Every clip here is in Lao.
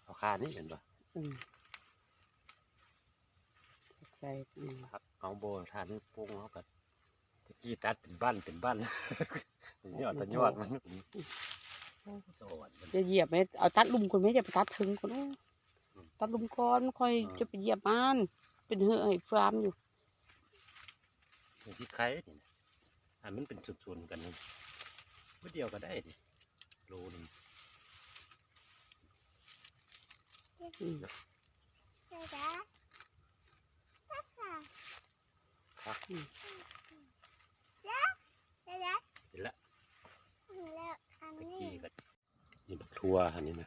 ເອົາຄານີ້ແມ່ນບໍ່? ອືມ ໃສ່ ອືມ ເອົາບໍ່ ຖ້ານີ້ໂປ່ງເຮົາກໍ ຕະກີ້ຕັດເປັນບັ້ນເປັນບັ້ນ ຍອດ ຍອດມັນ ໂອ້ ສະອອນມັນ ຢ່າຢຽບແມ່ ເອົາຕັດລຸ່ມກ່ອນແມ່ ຢ່າໄປຕັດເທິງກ່ອນ ໂອ້ ອືມ ຕັດລຸ່ມກ່ອນ ຄ່ອຍ ເອີ ຈະໄປຢຽບມັນ ເປັນເຫື່ອໃຫ້ຟາມຢູ່ ມັນຊິໄຄນີ້ນະ ອັນມັນເປັນສ່ວນໆກັນນີ້ ມື້ດຽວກໍໄດ້ນີ້ ໂລໜຶ່ງ ອືມ ເຫັນລະ ຕະກີ້ກໍ ນີ້ບັກຖົ່ວອັນນີ້ນະ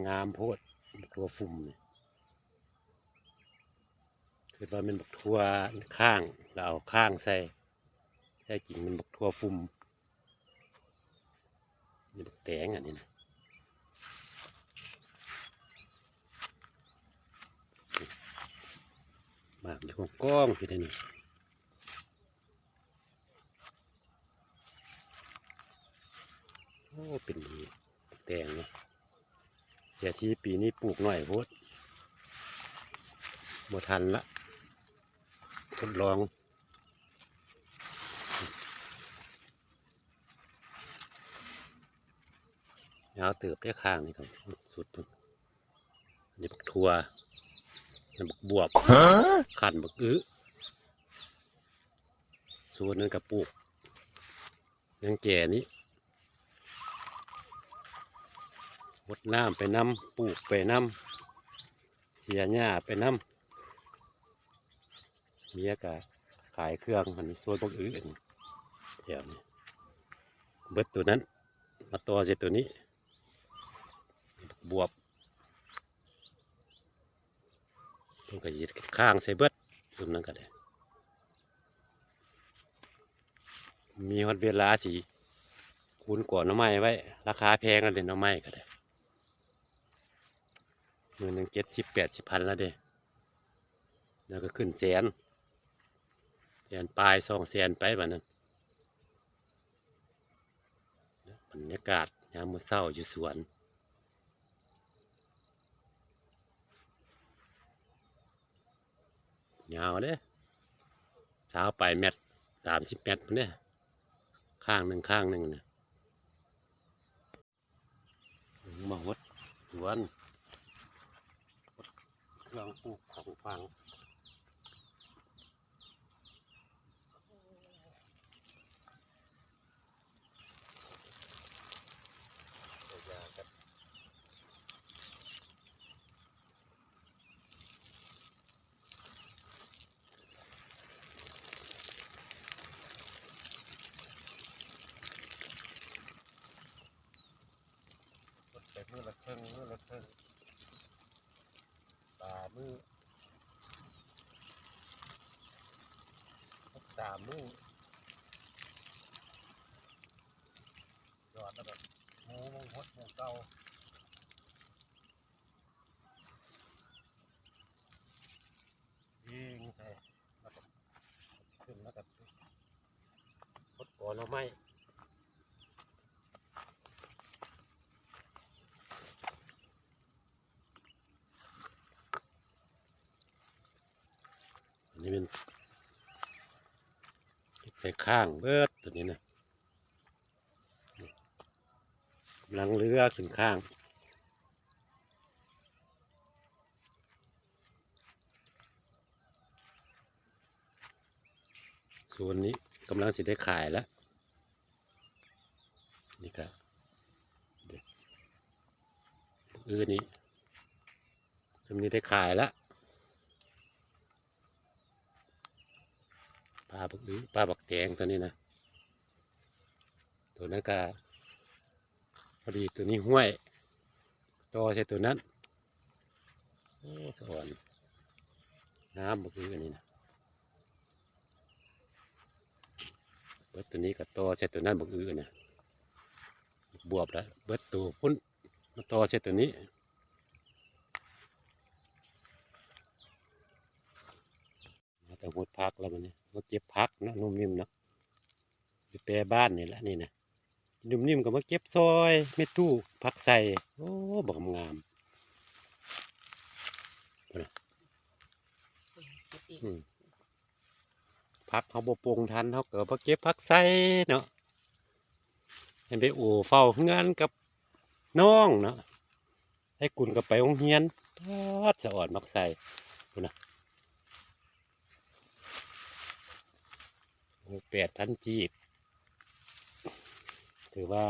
ງາມໂພດ ບັກຖົ່ວຟຸມນີ້ ຄິດວ່າແມ່ນບັກຖົ່ວຄ້າງ ລະເອົາຄ້າງໃສ່ ແທ້ຈິງແມ່ນບັກຖົ່ວຟຸມ. ນີ້ບັກແຕງອັນນີ້ນະ ໝາກຢູ່ກອງໆ ຢູ່ໃນນີ້ ໂອ້ ເປັນບັກແຕງເນາະ ເສຍທີປີນີ້ປູກໜ້ອຍໂພດ ບໍ່ທັນລະ ທົດລອງ. ຍາວເຕີບເດ້ ຂ້າງນີ້ກໍສຸດພຸ້ນ ນີ້ບັກຖົ່ວ ນັ້ນບັກບວບ ຮະ ຂັ້ນບັກອຶ ສ່ວນນັ້ນກໍປູກ ຍັງແກ່ນີ້ ຫົດນ້ຳໄປນຳ ປູກໄປນຳ ເສຍຫຍ້າໄປນຳ. ເມຍກະຂາຍເຄື່ອງ ອັນນີ້ສວນບັກອຶ ອັນນີ້ ແຖວນີ້ ເບິດໂຕນັ້ນ ມາຕໍ່ໃສ່ໂຕນີ້ ບວບ ເພິ່ນກໍຊິເຮັດຄ້າງໃສ່ເບິດ ຊຸມນັ້ນກໍໄດ້ ມີຮອດເວລາຊິຄູນກອໜໍ່ໄມ້ໄວ້ ລາຄາແພງແລ້ວເດ້ ໜໍ່ໄມ້ກໍໄດ້. ມື້ໜຶ່ງເຈັດສິບແປດສິບພັນແລ້ວເດ້ ແລ້ວກໍຂຶ້ນແສນ ແສນປາຍ ສອງແສນໄປບາດນັ້ນ. ບັນຍາກາດຍາມມື້ເຊົ້າຢູ່ສວນ ຍາວເດ້ ຊາວປາຍແມັດ ສາມສິບແມັດພຸ້ນເດ້ ຂ້າງໜຶ່ງ ຂ້າງໜຶ່ງນະ. ມາຮອດສວນ ເຄື່ອງປູກຂອງຝັງ ຫົດໄປມື້ລະເຄິ່ງ ມື້ລະເຄິ່ງ ປາມື້ ຫົດສາມມື້ ຍອດແລ້ວກໍໝູ່ ໝູ່ຫົດ ໝູ່ເກົ່າ ອີງແທ້ ແລ້ວກໍຂຶ້ນ ແລ້ວກໍຫົດກອໜໍ່ໄມ້. ອັນນີ້ແມ່ນເຮັດໃສ່ຂ້າງເບິດ ຕົວນີ້ນະ ກຳລັງເລືອຂຶ້ນຂ້າງ. ໂຊນນີ້ກຳລັງຊິໄດ້ຂາຍແລ້ວ ນີ້ກະ ເອີ ນີ້ ຊຸມນີ້ໄດ້ຂາຍລະ ປາບັກອຶ ປາບັກແຕງຕົວນີ້ນະ ຕົວນັ້ນກະພໍດີ ຕົວນີ້ຫ້ວຍ ຕໍ່ໃສ່ຕົວນັ້ນ ໂອ້ ສະອອນ ງາມບັກອຶອັນນີ້ນະ ເບິດຕົວນີ້ກະຕໍ່ໃສ່ຕົວນັ້ນ ບັກອຶນະ ບວບລະ ເບິດໂຕພຸ້ນ ມາຕໍ່ໃສ່ຕົວນີ້ ມາແຕ່ຫົດຜັກແລ້ວບັດນີ້ ມາເກັບຜັກເນາະ ໜຸ່ມນິ່ມເນາະ ຢູ່ແປບ້ານນີ້ແຫຼະ ນີ້ນະ. ໜຸ່ມນິ່ມກໍມາເກັບຊ່ອຍແມ່ຕູ້ ຜັກໄຊ ໂອ້ ບັກງາມໆ ພຸ້ນນະ. ອືມ ຜັກເຮົາບໍ່ປົງທັນ ເຮົາກໍມາເກັບຜັກໄຊເນາະ ໃຫ້ໄປໂອ້ເຝົ້າເຮືອນກັບນ້ອງເນາະ. ໄອ້ກຸນກໍໄປໂຮງຮຽນ ປາດ ສະອອນໝາກໄຊ ພຸ້ນນະ. ໂອ້ ແປດພັນກີບ ຖືວ່າ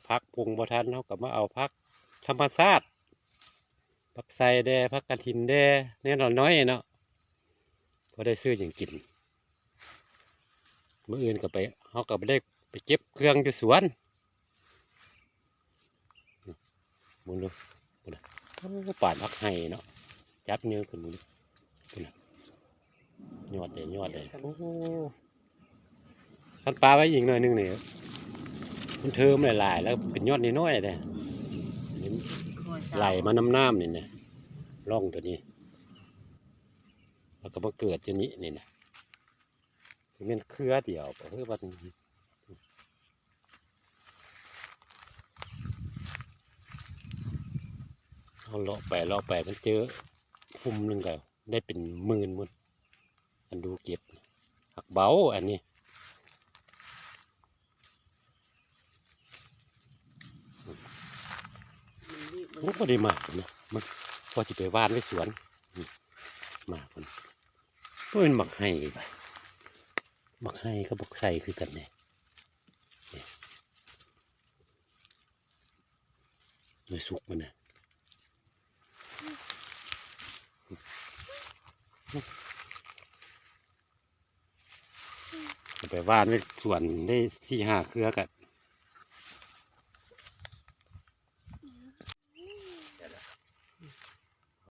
ຜັກປົງບໍ່ທັນ ເຮົາກໍມາເອົາຜັກທຳມະຊາດ ຜັກໄຊແດ່ ຜັກກະຖິນແດ່ ແນວລະໜ້ອຍເນາະ ພໍໄດ້ຊື້ຫຍັງກິນ. ມື້ອື່ນກໍໄປ ເຮົາກໍໄປໄດ້ໄປເກັບເຄື່ອງຢູ່ສວນ ເບິ່ງດູ ພຸ້ນນະ ໂອ້ ປານໝາກໄຮເນາະ ຈັບນິ້ວຂຶ້ນເບິ່ງດູ ພຸ້ນນະ ຍອດເດ້ ຍອດເດ້ ໂອ້ ຄັນປາໄວ້ອີກໜ້ອຍໜຶ່ງນີ້ ມັນເທີມຫຼາຍໆ ແລ້ວເປັນຍອດນ້ອຍໆເດ້ ໄຫຼມານຳນ້ຳນີ້ນະ ຮ່ອງໂຕນີ້ ແລ້ວກໍມາເກີດຢູ່ນີ້ ນີ້ນະ. ຊິແມ່ນເຄືອດຽວບໍ່ ຄືວ່າ ເຮົາເລາະໄປເລາະໄປ ມັນເຈີຟຸ່ມໜຶ່ງກໍໄດ້ເປັນໝື່ນພຸ້ນ ອັນດູເກັບ ຫາກເບົາອັນນີ້. ມັນດີ ໂອ້ ພໍໄດ້ໝາກນະ ມັນພໍຊິໄປຫວ່ານໄວ້ສວນ ອືມ ໝາກມັນ ໂອ້ຍ ໝາກໄຮ ໝາກໄຮກັບໝາກໄຊຄືກັນເດ້ ນີ້ ໜ່ວຍສຸກມັນນະ ເອົາໄປຫວ່ານໄວ້ສວນໄດ້ສີ່ຫ້າເຄືອ ກະ